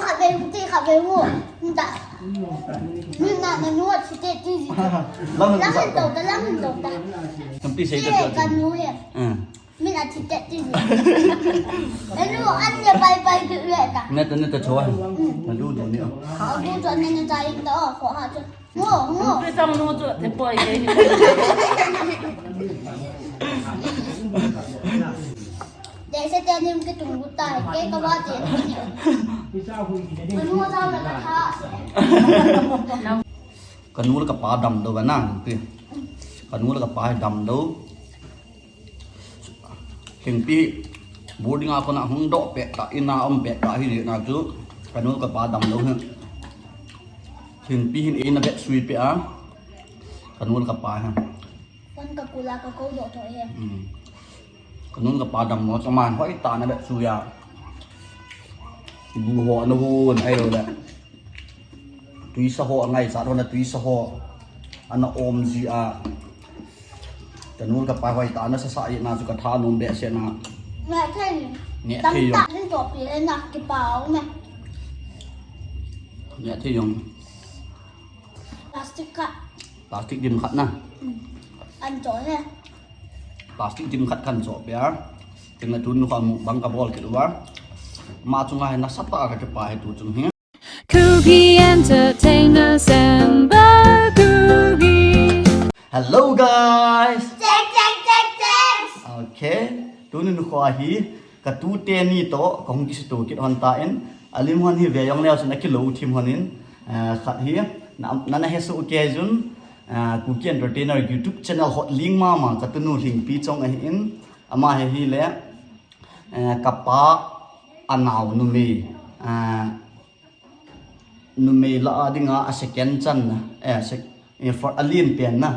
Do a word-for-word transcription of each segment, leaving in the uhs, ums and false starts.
Khat vei, ti khat vei mu. Nda. Ni na na nu a thi te ti ji. Lam hin tou ta, lam hin tou ta. Kan pi sei ta. Ti ka nu he. Min a thi te ti ji. Anu an ne pai pai ki le ta. Ne ta ne ta chua. Na du du ni. A du chua ne ne ta in ta o kho ha chu. Ngo, ngo. Pi tang nu chu te poi ke. Dei se te nim ke tung bu ta ke ka ba te. Ka nu ta na ka tha. Ka nu le ka pa damdou ba na, pi. Ka nu le ka pa damdou. Lhingpi boarding a kona hung doh pet ta, in a um pet ta hi na chu. Ka nu le ka pa damlou hi. Lhingpi hin eina vetsui pet a. Ka nu le ka pa hi. Kon ka kula ka ko doh tho e. Hmm. Ka nu le ka pa damlou, chama hoi ta na vetsui a. Bu ho na hun ai lo le. Tuisa ho angai sa ho na tuisa ho. Ana om ji a. Ka nu le ka pa hoi ta na sa sa i na chu ka tha nom behseh na. Ne thei. Ne thei jong. Tam ta hin to pi na ki pau ne. Ne thei jong. Plastic khat. Plastic dim khat na. Mm. An cho he. Plastic dim khat kan cho pia. Tin la tun nu kha mukbang ka bol kit uva. Ma chunga hi nasa ta ka kipa hi tu chung hi. Kuki Entertainers and Bakugi. Hello guys. Check, check, check, check. Okay. Tuni nu kho hi. Ka tute ni toh, ka hung kisuto kit hon ta in, alim hon hi ve jong leu chun akilou thim hon in, eh, khat hi, na, na, na he soh kei jun, eh, Kuki Entertainer YouTube channel hot ling mama ka tunu Lhingpi Chong ahi in, ama hi hi le, eh, ka pa anao numei, eh, numei lah a dinga a second chan na, eh, sec-, eh, for, alen pen na.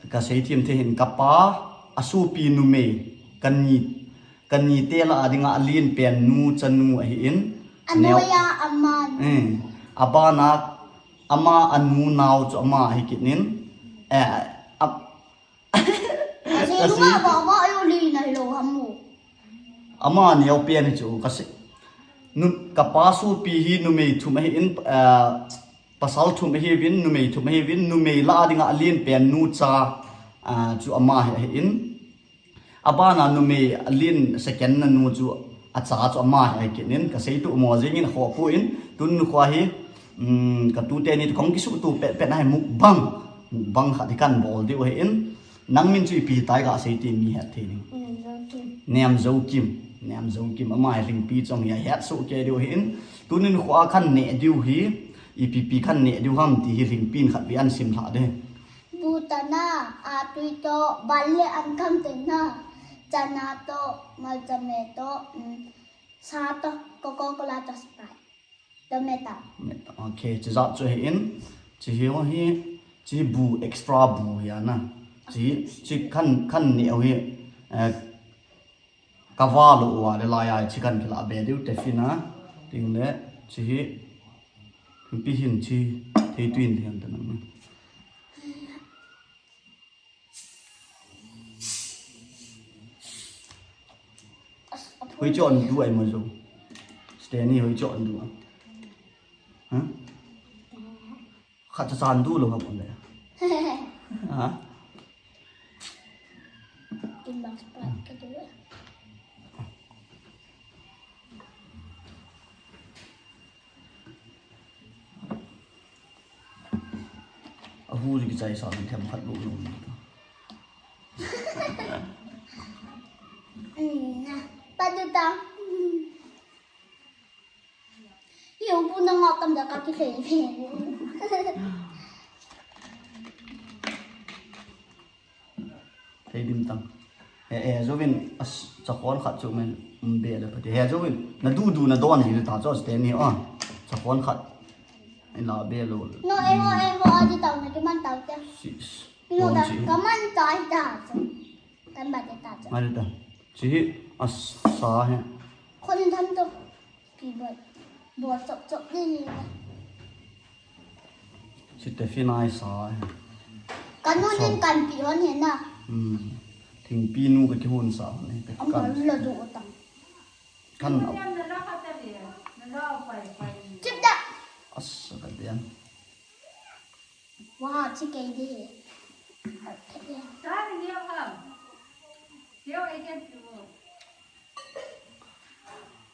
Ka sei thim thei hin ka pa a sopi numei ka ni, ka ni te lah a dinga alen pen nu chanu ahi in. A neo-, noia ama. Eh, a bana ama a nu nao chu ama ahi kit in. Eh, a, ka sei, ka sei nunga ba ba ayo li na lo hamu. Ama neo pen chu ka sei. Nu, ka pa sopi hi numei thum ahi in, eh, Pasal thum ahiuvin, numei thum ahiuvin, numei lah a dinga alen pen nu cha, ah, chu ama hi ahin. A bana numei alen second na nu chu a cha chu ama hi ahi kit in, ka sei tu mo jing in kho pu in, tun nu kho hi, um, ka tute ni tu kong kisu tu pet pet na hi mukbang, mukbang khat hi kan bol diu ahi in. Nang min chu ipi tai ka sei ti mi het thei ding. Niam Zo Kim. Niam Zo Kim. Niam Zo Kim. Ama hi Lhingpi Chong hi het soh kei diu ahin. Tunin kho a kan neh diu hi. Ipi pi kan neh diu ham ti hi Lhingpi in khat vei an sim lha de. Bu tana, a tui to, bal le an kam te na. Chana to, malcha me to, mm, sa to, Coca-Cola to Sprite. Tomato. Tomato. Okay, chi jat chu hi in, chi hi ho hi, chi bu extra bu hi ana. Chi, chi kan, kan neh hi, eh, ka va lo wa le lai ai chi kan kila be diu te fina, ting le, chi hi, pi hin chi, thei tuin thei an ta nang. Hoi chon du ai mo zo. Stanley hoi chon du. Ha? Khat cha chan du lo ha pon le. Ha? Kin bang sa pa ka du. A hu ji kichai sa min them khat lo lo. Padu ta. Hiu pu na ngau tam da ka ki thei. Thei dim tang. He, he, jovin, as, chakhon khat chu men, um, be le pati. He, jovin, na du du na don ni ta chu, ste ni, oh. Chakhon khat. In la be lo. No, e ho, e ho, a di tau na ki man tau te. Sis. No, don da, si. Ka man tai ta chu. Kan ba te ta chu. Ma de ta. Si hi, as, sa he. Khon in tham to. Pi bol, bol chop chop ni ni. Si te fi nai sa. Kan nu din kan pi hon he na. Hmm. Thingpi nu ka kihon sa hon he. Am kan la du tang. Kan. Chip da. Asa ka dian. Wow, chikei di.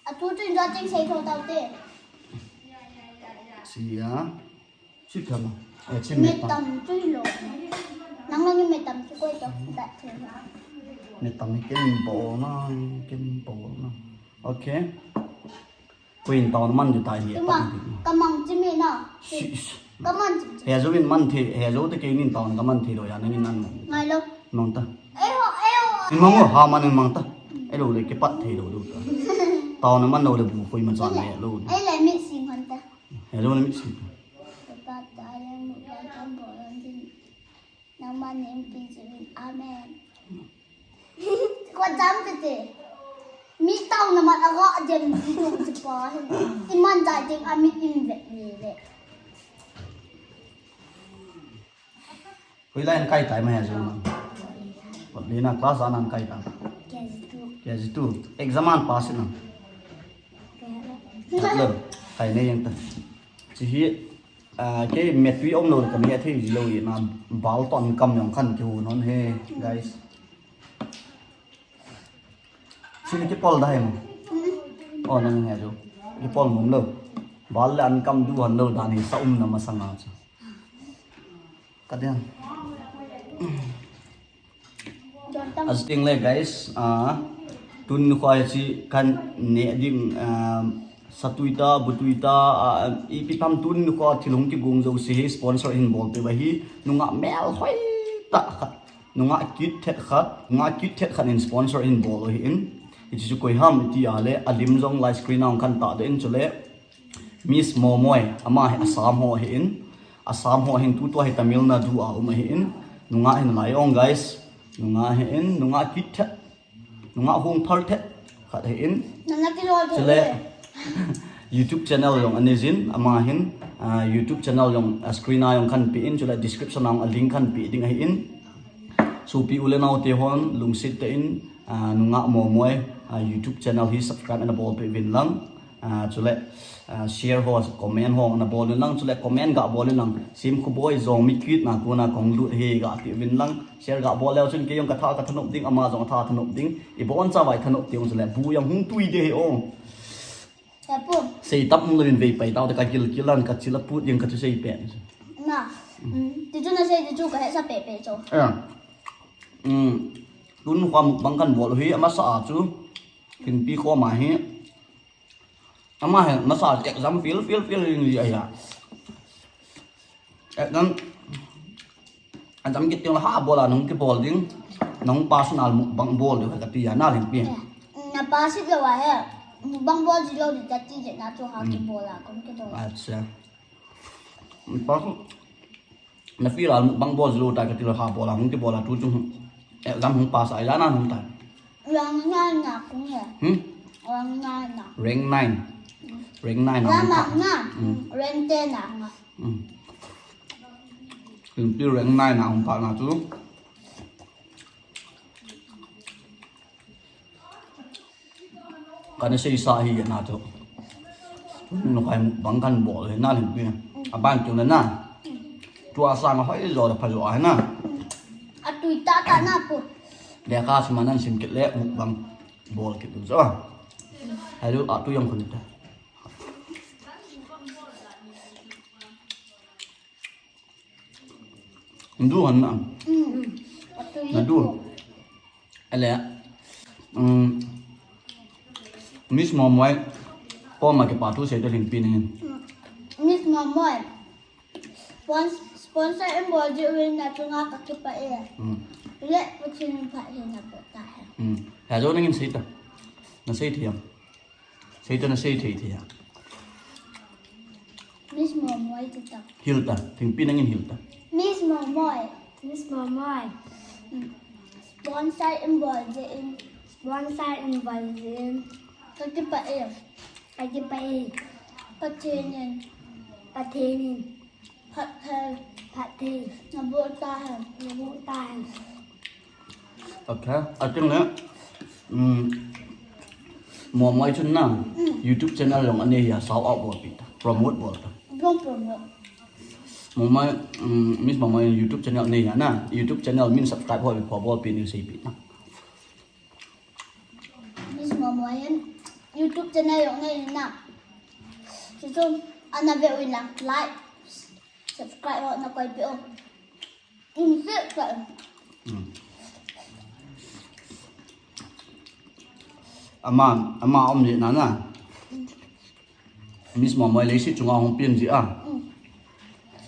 A tu tu in do ting sei tho tau te. Sia. Chi kha ma. Eh, chi me tam. Metam chu lo. Nang nang metam chu koi to. Da chu na. Metam hi ken bo na, ken bo na. Okay. Koi in tao na man di ta hi. Tuma, ka mang chi me na. Sis. Ka man chi. He zo in man the, he zo te kei nin tao na ka man the lo ya, nang in an mang. Ngai lo. Mang ta. Ei ho, ei ho. In mang o, ha man in mang ta. Ei lo le ke pat the lo lo ta. Tao na man lo le bu koi man chan le lo. Ei le mi sing hon ta. He zo le mi sing. Ka pat ta le mu ka kan bo lo din. Nangman neng pi chi vin. Amen. Ko jam te te. Mi tao na man aga dem di tu chi pa hin. I man jai ding a mi in ve ni ve. Hoilai in kai tai ma he zo na. Kot le na class a nan kai ta. K G two. K G two. Exam an pass na. K G two. Kai ne yang ta. Chi hi Ah, kei me tui om lo ka me thei ji lo i na bal ton kam yong khan ki hu non he, guys. Chini ki pol dai mo. Oh, nang he jo. Ki pol mum lo. Bal le an kam du han lo dan hi sa um na ma sanga cha. Ka dian. Asting le guys, ah, tun kho hi chi kan ne ding, ah, satui ta, butui ta, ah, ipi tam tun kho thilung ki gung jo si hi sponsor hin bol pe ba hi nunga mel hoi ta khat. Nunga kit thet khat, nunga kit thet khat in sponsor hin bol hi in. Hi chi chu koi ham ti a le a lim jong live screen a kan ta de in chu le. Miss Momoi, ama hi Assam ho hi in, Assam ho hin tutua hi Tamil Nadu a um hi in, nunga hin lai ong guys, nunga hi in, nunga kit thet, nunga hung thal thet, khat hi in. Nana ki lo jo. Chule, YouTube channel jong ani jin, ama hin, ah, YouTube channel jong, ah, screen a jong kan pe in, chule description a jong a link kan pe ding hi in. Sopi u le nao te hon, lungset te in, ah, nunga Momoi, ah, YouTube channel hi subscribe ana bol pe vin lang. Ah, chule, ah, share ho, comment ho na bol in lang, chule comment ga bol in lang. Sim khu boi jong mi kit na ko na kong lut he ga ti vin lang. Share ga bol leo chun kei jong ka tha ka thanop ding, ama jong tha thanop ding. I bon cha vai thanop ding chule bu jong hung tui de he o. Sei tam lo in vei pai tau te ka kil kil an ka chila put jeng ka chu sei pen. Na. Mm. Ti chu na sei ti chu ka he sa pe pe cho. Eh. Mm. Tun kho mukbang kan bol hi ama sa a chu. Kin pi kho ma hi. Ama hi masa exam fail, fail, fail in ji aya. Exam, exam kit teng le ha bol a nung kibol ding. Nung personal mukbang bol ding ka ti a na lin pi. Na pass lo a he. Mukbang bol ji lo di ta ti je na chu ha kibol a kon kibol. Acha. Pass. Na fail a mukbang bol ji lo ta ka ti lo ha bol a hung kibol a tu chung. Exam hung pass a ila na hung ta. Rank nine na kung he. Hmm? Rank nine na. Rank nine. Rank nine na hung ta. Rank nine na. Hmm. Hmm. Kin pi rank nine na hung ta na tu. Kana sei sa hi na chu. Tun kho mukbang kan bol hi na lin pi. A ban chu na na. Tua sang hoi jo da pha jo a na. A tui ta ta na pu. Le ka sima nan sim kit le mukbang bol kit du jo. Hello, a tu jong khun ta. Du han na. Mm. Na du. Ale. Mm. Miss Momoi. Poma ke pa tu se de lin pi ni. Mm. Miss Momoi. Spons-, sponsor in bol ji uvin na chunga ka kipah e. Mm. Le Pathen in phat he na bol ta he. Mm. He jo nangin sei ta. Na sei thei am. Sei ta na sei thei thei a. Miss Momoi ti ta. Hil ta, thingpi nangin hil ta. Miss Momoi. Miss Momoi. Mm. Sponsor in bol jeh in. Sponsor in bol jeh in. Ka kipah e. Ka kipah e. Pathen in. Pathen in. Phatthei. Phatthei. Naboh tahen. Naboh tahen. Okay, I think that, um, Momoi chun na. Mm. YouTube channel jong anei hia, shout out bolpeh ta. Promote bol ta. Jong promote. Mongmai, um, Miss Mongmai YouTube channel nei hia na. YouTube channel min subscribe ho bol, bolpeh in seipeh ta. Miss Mongmai hin YouTube channel jong nei na. Chuchu ana ve uvin lang, like, subscribe ho na koipeh u. Um, se ka. Hmm. Ama, ama um jeh na na. Miss Mongmai leiset chunga hung pen jeh a. Hmm.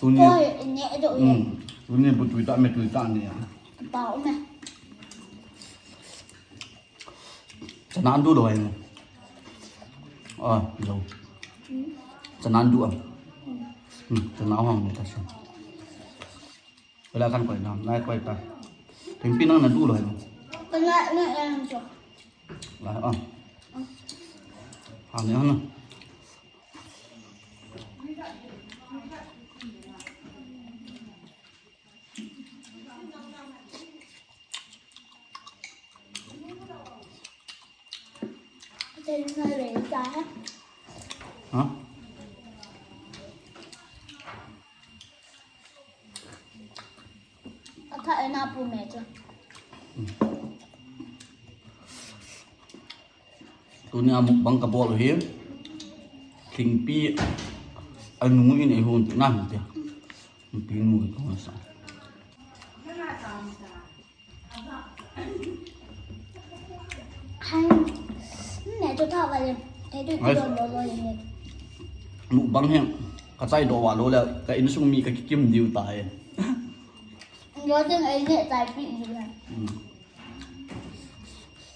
Tuni. Koi, ne do. Hmm. Tuni bu tui ta, me tui ta ni a. Pa um e. Chana an du lou hai mo. Ah, lou. Chana an du am. Hmm, chana hong mo ta sa. Wala kan koi na, nai koi ta. Thingpi nang na du lou hai mo. Kana na em cho. La, ah. Ha ne ha na. Hả? Athah ena pu me chu. Tunia mukbang kabol u hi. Thingpi anu in eihon peh na hin tia. Thingpi nu ko sa. Hai. Ne to tha va le. Te to Ai. Don lo lo le. Mukbang hi kachai doh va lou le, ka insung mi kakikim diu tai. Lo ding ai ne tai pi diu le. Hmm.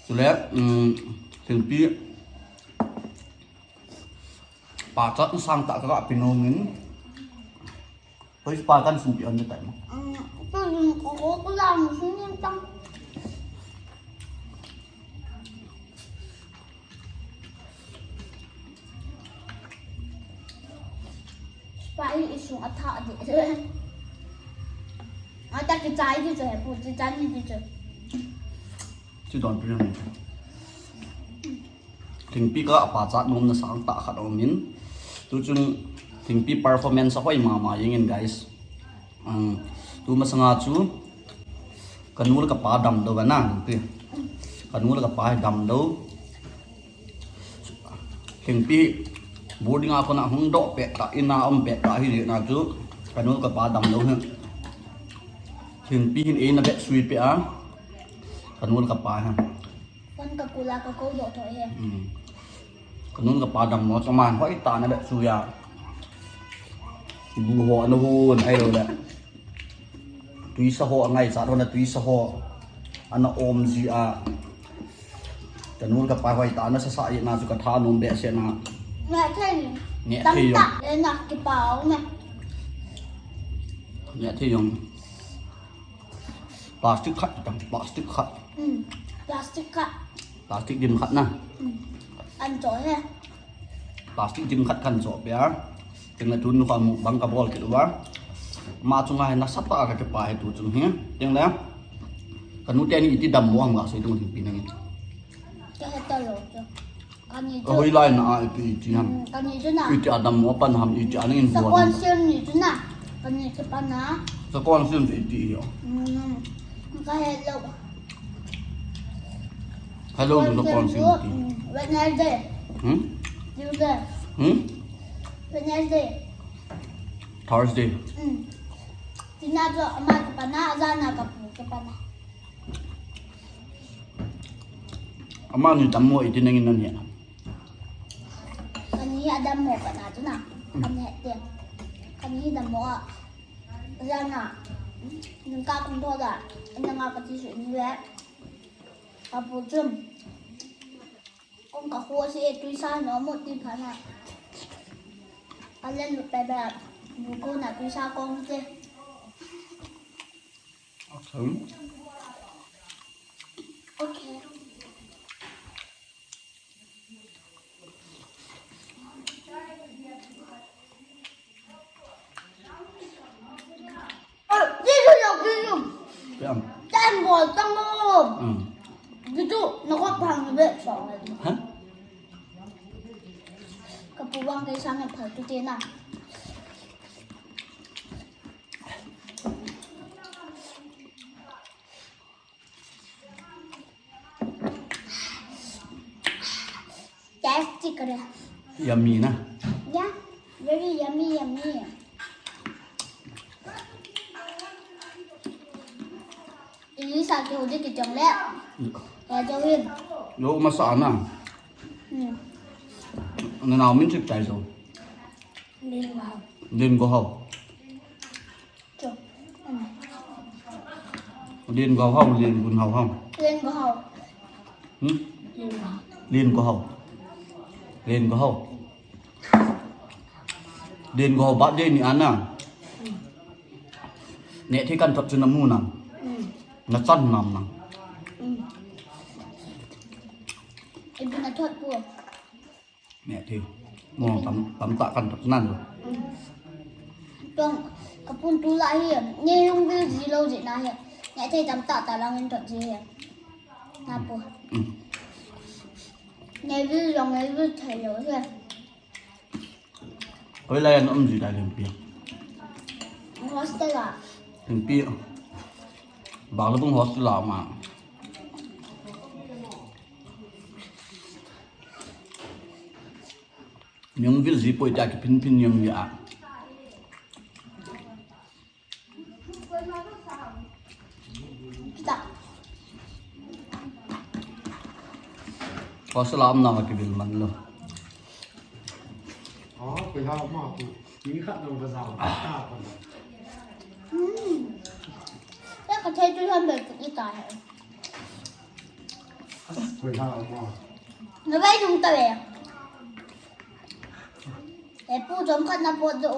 Chule, um, thingpi pachat sang tah ka ga pe nom in. Hoi pa kan sum pi on ni tai mo. Um, tu ko ko ko la mo sum ni tang. Pa i isung athah di. Ata kichai di chu he pu, kichai ni di chu. Chu don pi ni. Thingpi ka pachat nomna sang tah khat aum in. Tu chung Thingpi performance ahoi mama jeng in, guys. Um, tu masanga chu kanu le kapa damlou va na, Thingpi. Kanu le kapa damlou. Thingpi boarding a kona hung doh pet ta, in a um pet ta hi na chu kanu le kapa damlou hi. Thingpi hin eina vetsui peh a. Kanu le kapa ha. Kon ka kula ka ko doh tho e. Hmm. Kanu le kapa damlou, chomkhat hoi tah na vetsui a. Bu ho ana hon ahilou le. Tuisa ho angaichat ho na tuisa ho. Ana om ji a. Kanu le kapa hoi tah na sasa i na chu katha nom behseh na. Neh thei. Neh thei jong. Tamtah le na kipa um e. Neh thei jong. Plastic khat, plastic khat. Um, plastic khat. Plastic dim khat na. Um. An cho he. Plastic dim khat kan cho peh a. Tengle tuni kho mukbang kabol kit uva. Ama chunga hi nasatah a kakipah e tu chung hi. Tengle kanu teni iti dammo ham gasei tung Thingpi nangin. Ka he talou chu. Kani chu. Ahoi lai na a iti, iti ham. Hmm, kani chu na. Iti a dammo pan ham, iti a nangin bol ham. Sakon sil ni chu na. Kani chu pan na. Sakon sil chu iti hi o. Hmm, ka he lou. Hello, sakon sil chu iti. Hmm, Wednesday. Hmm? Tuesday. Hmm? Wednesday. Thursday. Hmm. Tina chu ama chu pan na, aja na kapu chu pan na. Amani dammo iti nangin nani. Kani hi adammo kana chu na. Kani he te. Kani hi dammo a. Jana. Nung ka kum tho da. Ina nga ka ti su ni ve. Ka pu chum. Kong ka kho si e tuisa no mo ti pha na. Ka len lu pe ba. Bu ko na tuisa kong te. Okay. Okay. Ah, dito na, dito. Yan. Yan, bol, tamo. Mm. Dito, nako, pang, be, pang. Ha? Kapu vang kei sang e phal tu te na. Tasty kare. Yummy na. Yeah, very yummy, yummy. English a kihou ding kiti jongle. Ya, Jovin. Lo masa na. Hmm. Na nao min sik tai jo. Lin Go Hao. Lin Go Hao. Cho. Hmm. Lin Go Hao, Lin Gun Hao ham. Lin Go Hao. Hmm? Lin Go Hao. Lin Go Hao. Lin Go Hao. Lin Go Hao birthday ni ana. Hmm. Neh thei kan thot chu na mu nam. Hmm. Na chan nam nam. Hmm. Ibu na thot pu. Neh thei. Mo tam, tam ta kan thot nan lo. Hmm. Tong, kapun tu la hi, neh hung vil ji lo ji na hi. Neh thei tam ta ta lang in thot ji hi. Na pu. Hmm. Neh vil long, neh vil thei lo hi. Koi lai an um ji ta Lengpi. Hostel a. Lengpi. Bang le bung hostel a ma. Nyong vil ji poi ta ki pin pin nyong ya. Kita. Hostel a um na ki vil man lo. Oh, koi ha ma tu. Ni khat nang bazar. Ta pa. Hmm. Ya ka thei tu han be tu ita hai. Koi ha ma. Na bai dung ta ve. E pu jom khat na pot jo.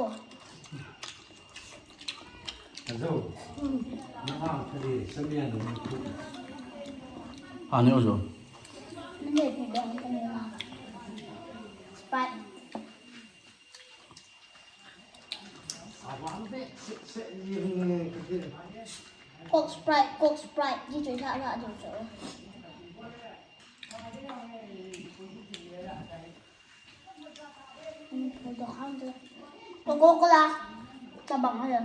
Ajo. Hmm. Na ha ka di samia lo. Ha ni ojo. Sprite. Coke, Sprite, Coke, Sprite, di chui tha tha chui chui. Coca-Cola, tabang hai.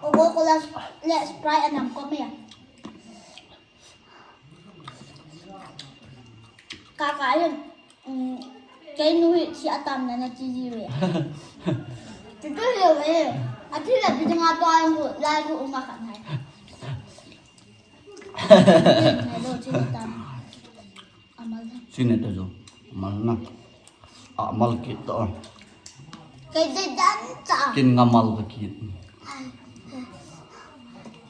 Coca-Cola le Sprite anam kom e. Kaka hin, um, kei nu hi si atam na na ti ji ve. Ti tu hi ve. Ati la bi nga to ang ku, lai ku uma khan hai. Hello, ti atam. Amal. Sine ta jo. Amal na. Amal kit to. Kei te dan ta. Kin nga mal ka kit.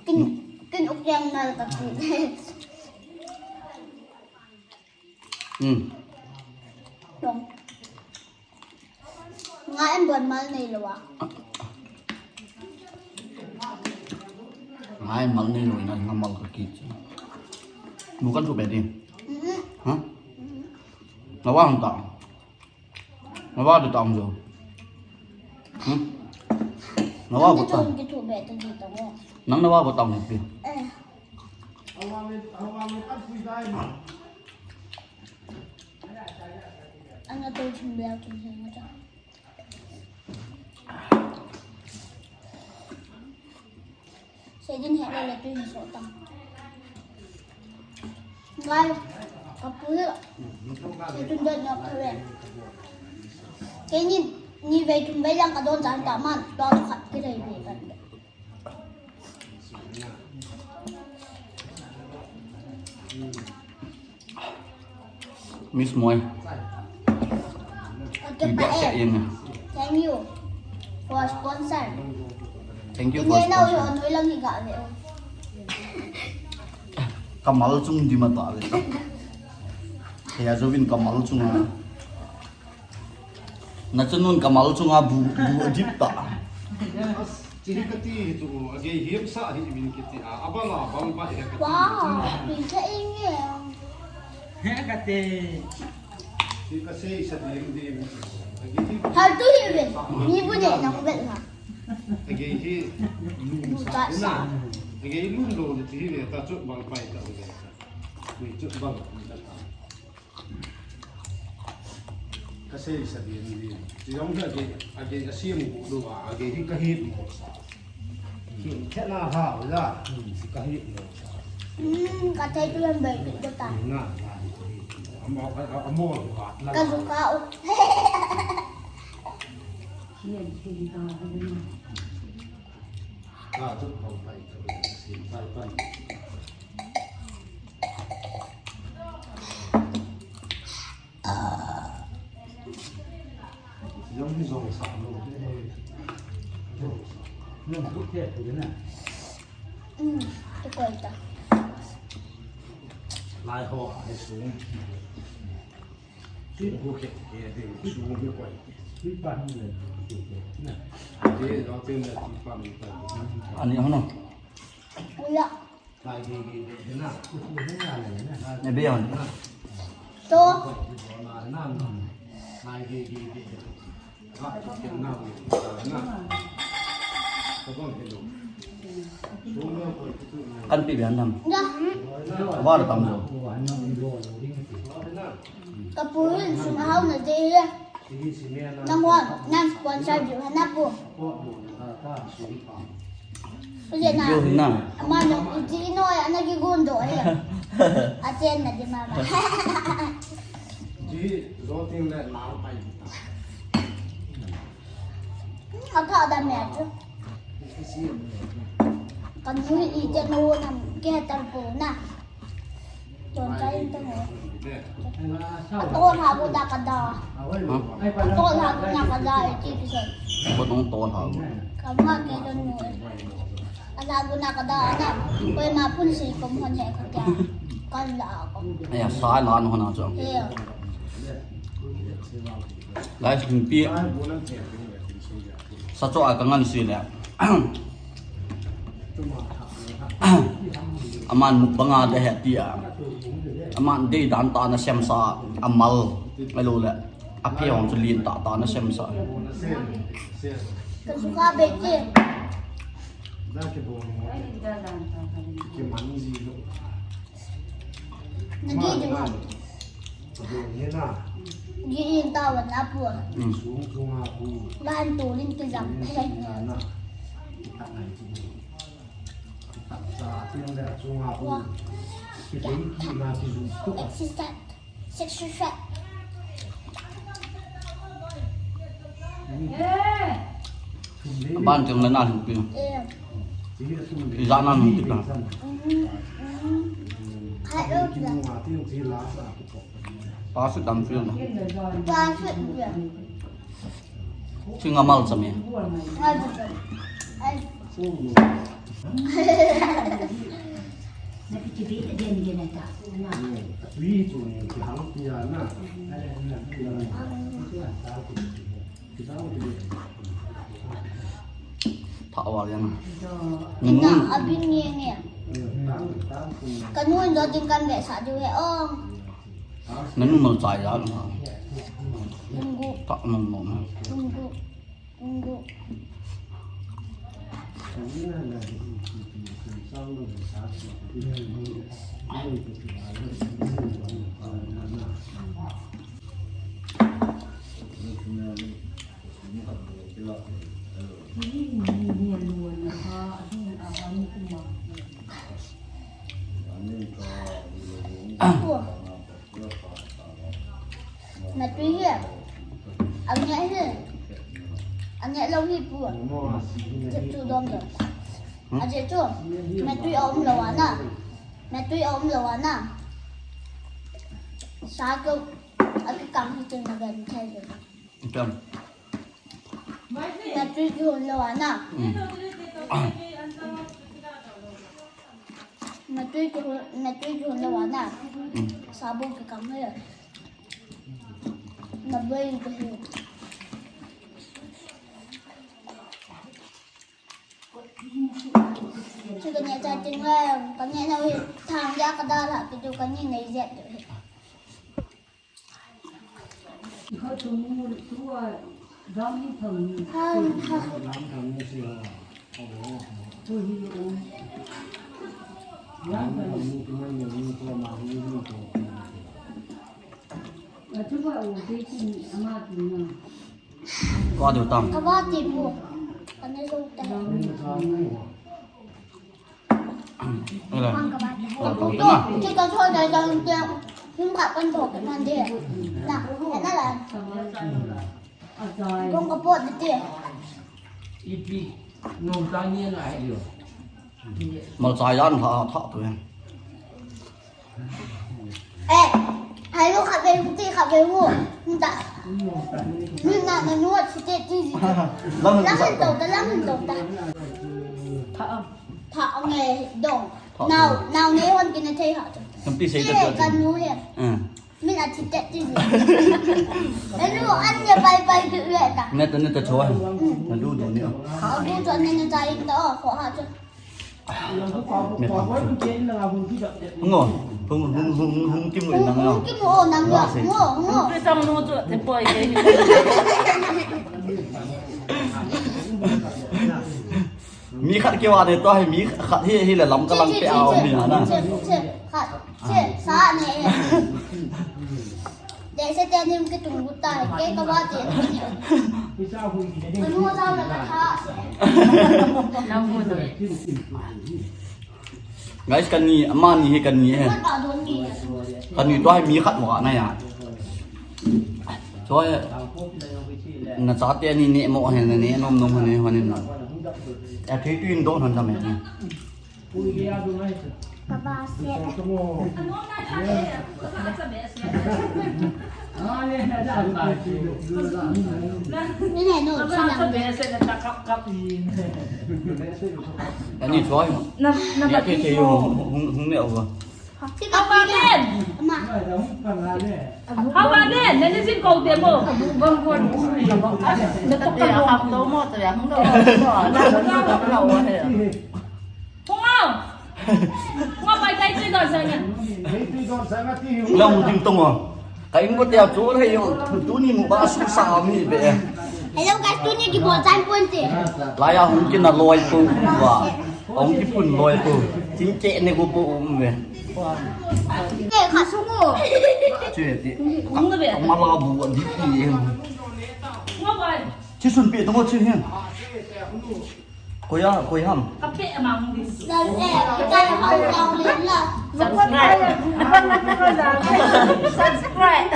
Kin, kin ukyang mal ka kit. Hmm. Dong. Nga em bon mal nei lo a. Nga em mal nei lo ina nga mal ka kit. Bukan tu bedi. Mhm. Ha? Mhm. Lawan ta. Na va ta tang jo. Hmm? Na va ko ta. Nang na va ko tang pi. Eh. Anga to chim bel kin he nga ta. Sejin he le le tu hin so tang. Ngai, kapu hi. Sejin dot nyok thave. Keini, ni vei thum vei lang kadon chan ta man, to khat ki rei vei kan. Miss Moi. Ibe sa ina. Thank you for sponsor. Thank you for sponsor. Kamal chung di mata le. Kaya Jovin kamal chung a. Na chunun kamal chunga bu, bu dip ta. As, chi hi kati hi tu, agei hiam sa hi min kiti a, abang a, bang ba hi kati. Wow, pin sa inge. He kati. Chi ka sei sa ding ding. Agei hi. Har tu hi ve. Ni bu ne nang ve na. Agei hi. Bu ta sa. Agei lun lou le ti hi ve ta, chut bang pai ta ve ta. Ni chut bang ta ta. Ka sei sa di ni. Ti jong hi agei, agei ka siam gu lou a, agei hi ka hi mo sa. Ki thena ha la. Ka hi mo sa. Hmm, ka thei tu lam bai tu ta. Na, na. Amo, amo, amo. Ka zu ka u. Ka chut bang pai ta ve, sin pai pan. Jong hi jong sa lo. Jong sa. Jong tu ke tu na. Hmm, tu koi ta. Lai ho, ai su. Ani hono. Ula. Ebe on. To. Kan pi bian dam. Ya. Abar tam jo. Ka pu hin sum a hao na de le. Nang wan, nang sponsor diu hana pu. Pu je na. Diu hina. Ama na pu ji no ya na ki gun do he. A chen na di ma ba. Ji zo ting le na pai. Ka ka da me tu. Ka nu i chen no na ke tal pu na. Ton kai in tang o. Ton ha bu da ka da. Ton ha bu na ka da e ti ki sen. Ko tong ton ha bu. Ka ma ke ton nu. Ala bu na ka da na. Koi ma pun si ko mon he ka kya. Kan la ko. Aya sa la no na cho. He. Guys, hung pi. Sa cho a ka ngan si le. Aman mukbang a de he ti a. Aman dei dan ta na sem sa amal. Ai lo le. A pi hong chu lin ta ta na sem sa. Ka suka be ti. Na di di. Gi in ta wan na pu. Lan tu lin ki jam. Wa. Exercise. Sexual. Aban teng le na lhupi. Eh. Ija na lhupi ta. Mm, mm. Khai lo. Pa su dam su na. Pa su ya. Singa mal chami. Mal chami. Ai. Na pi ki bi den den ta. Na. Tha awal yang. Nanu. Na abin ni ni. Kanu do din kan ve sa ju he ong. Nanu mal chai ya. Nunggu. Ta nanu. Nunggu. Nunggu. Natui hi. Angeh hi. Angeh lou hi pu. Chu dom dom. Hmm? Aje chu. Natui om lou ana. Natui om lou ana. Sa ko. Aki kang hi chen na gan thai. Itam. Natui kihon lou ana. Mm. Natui kihon, natui kihon lou ana. Mm. Sabon kikam he. Na boi kahi. Chu kani cha ting le, kani na hi thang ya ka da la, ki chu kani nei jet. Kua diu tam. Kava ti bu. Ane zo ta. Ala. Kava ti. Kau tu na. Kita tu dah dah tu. Hum ka pan tu kan dia. Nah, enak lah. Kong ka pot dia. Ipi. Nung tanya na ayo. Malcha yan tha tha tu yan. Eh, ayo kha ve ti kha ve hu. Nta. Ni na na nuat si te ti si. Lam hin to ta, lam hin to ta. Tha. Tha nge dong. Nau, nau ne hon kin thei ha. Kam ti sei ta. Kan nu he. Min a thi tet ti. Enu an ne pai pai ki le ta. Ne ta ne ta choi. Na du du ni. A du choi ne ne ta in ta ko ha chu. Ngo. Hung hung hung hung ki mu nang ngo. Hung ki mu nang ngo. Ngo ngo. Pe tang nu chu te poi ke. Mi khat keu a ne to hi mi khat hi hi le lam ka lang pe a mi ha na. Che, che, che, khat, che, sa ne. De se te nim ke tung ta ke ka ba te. Anu sa la ka tha. Guys, kani, amani hi kani he. Kani to hi mi khat mo na ya. Choi, na chate ni ne mo he, ne nom nom he, he na. A thi tu in don han ta me. Ka ba se. Ni ne no, sa na. Ani choi. Na, na. Ni ati te yo hung, hung ne o. Hau ba den. Hau ba den. Nani sin ko te mo. Hung au. Hung au pai tai tui don sa nge. Lam ding tong o. Ka in ko te a chu le yo. Tuni mu ba su sa mi be. Hello guys, tuni ki bol chan pon te. Lai a hung kin a loi ko ba. Hung ki pun loi ko. Tin ke ne ko po um be. Ke kha sungu. Chu ti. Hung be. Ma la bu di ti. Ngo bai. Chi sun pi tong o chi hin. Koi a, koi ham. Ka pe mang di. Subscribe. Subscribe.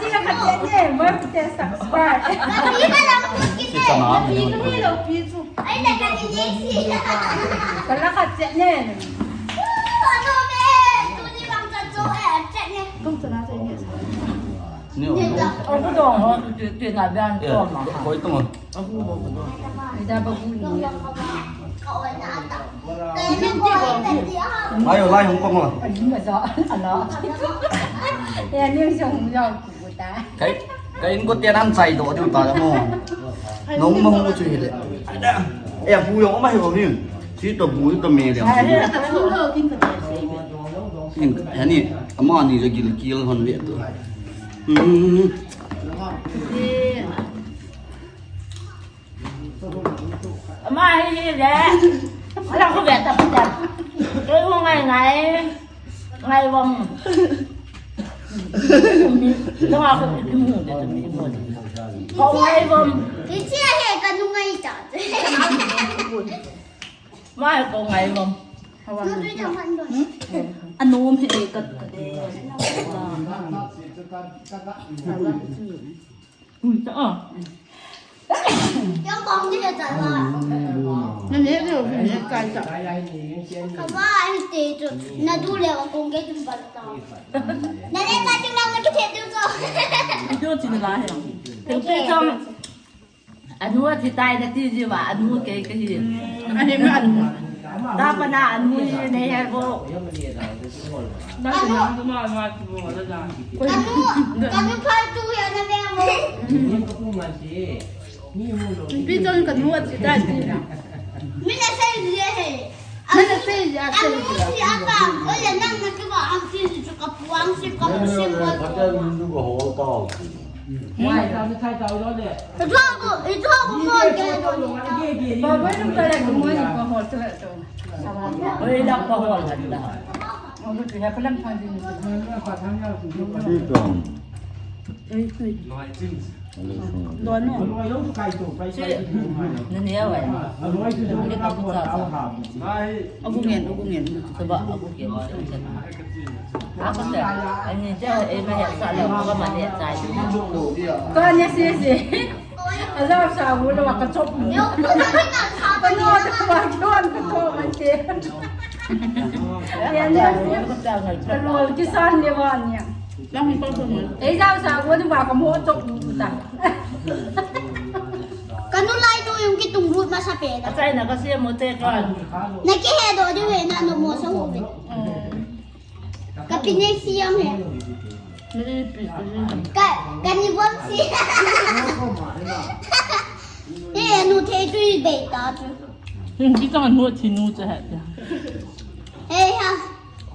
Subscribe. Subscribe. Kala khat che ne. Ni o. Abu dong ho tu tu na ban to ma. Koi tu. Abu bo bo. Ida ba bu ni. Ayo lai hung ko ma. Ai ma za ala. Ya ni song ya ku ta. Kai, kai in ko te nan chai do diu ta mo. Nong ma hung chu hi le. E bu yo ma hi bo hin. Si to bu to me le. Hin, ani, amani jo gil kil hon ve to. Hmm. Ama hi hi le. Ala ko ve ta ta. Ke ko ngai ngai. Ngai vom. Lo a ko ki mu de to mi mo. Ko ngai vom. Ki chi he ka nu ngai ta. Ma ko ngai vom. Hawa. Anu mi he ka ka de. Ui, ta a. Yang kong ni ta la. Na ne de ni kai ta. Ka ba ai te chu. Na du le wa kong ke tum ba ta. Na ne ta chu na na ke te chu. Video chin la he. Te pe chong. Anu a thi tai na ti ji wa, anu ke ke hi. Ahi ma anu. Ta pa na anu hi ne he bo. Kanu, kanu phal tu ya na me mo. Pi chong kanu a thi tai ti na. Mi na sei ji he. Mi na sei ji a sei ji. Anu si a ta. O ya nang na ki ba ang ti ji chu ka puang si ka pu si mo. Ito ako, ito ako mo ang kaya ko. Baboy nung talaga mo, yung pahol sa ito. Oi, lang pahol, handa. Ang gusto niya, palang pang din ito. Ito. Ay, ito. Doon mo. Si, naniya, wala. Hindi pa po sa. Agungin, agungin. Coba, agungin. Ako siya. Ay, hindi siya. Eh, mahiya sa alam. Baka mahiya sa alam. Kanya sisi. Alam sa ulo, makachop mo. Ano, ano, ano, ano, ano, ano, ano, Yan, yan, yan. Kalol, kisan, di ba, niya? Lang pa po mo. Eh, sa, sa, wala ba, kamutok mo ta. Kanu lai nu yung kitungbut masapeda. Atay na kasi mo te kan. Nakihedo di we na no mo sa hubit. Kapinay siyang he. Nilipis, nilipis. Ka, kanibon si. Eh, anu te tu beta tu. Hindi ka man mo tinu sa hat. Eh, ha.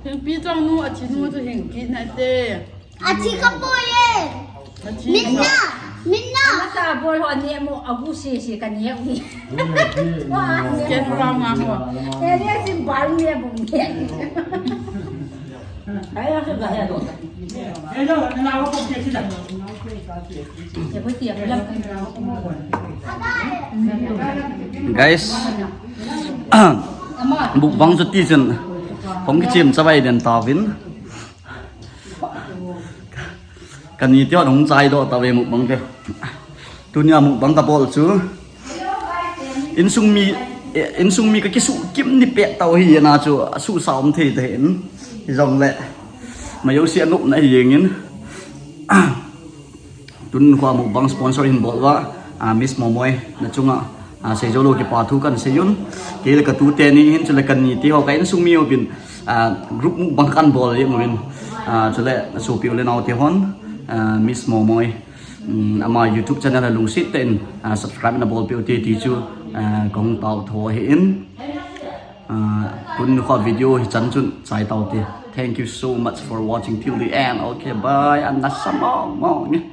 Hingpi chang nu, a thi nu chu hingki na te. A thi ka poi e. A thi. Minna, minna. Masa bol ho ne mo agu si si ka ne u ni. Wa ne. Ken pa ma ho. E ne si bal ne bu ne. Ai ya se ga ya do. E do, na wa ko ke si da. Guys, mukbang chu ti chun, hung kichem chavai den tauvin. Kani te hung chai doh tauve mukbang te. Tunia mukbang kabol chu. Insung mi, insung mi kakisuh kim ni peh tau hi na chu, asuh sa um thei te hin. Hijongle. Mayo si anop na hi jeng in. Tun kho mukbang sponsor hin bol uva, ah, Miss Momoi, na chunga, ah, seijou lou kipa thu kan sei un. Kei le ka tute ni hin chule kani te ho ka insung mi ho bin, ah, group mukbang kan bol jeng uvin. Ah, chule sopi u le nao te hon, ah, Miss Momoi, um, ama YouTube channel a lungset tah in, ah, subscribe na bolpeh u te ti chu, ah, kahung tao tho ahi in. Ah, tun kho video hi chan chun chai tau te. Thank you so much for watching till the end. Okay, bye. An na sa mong mong.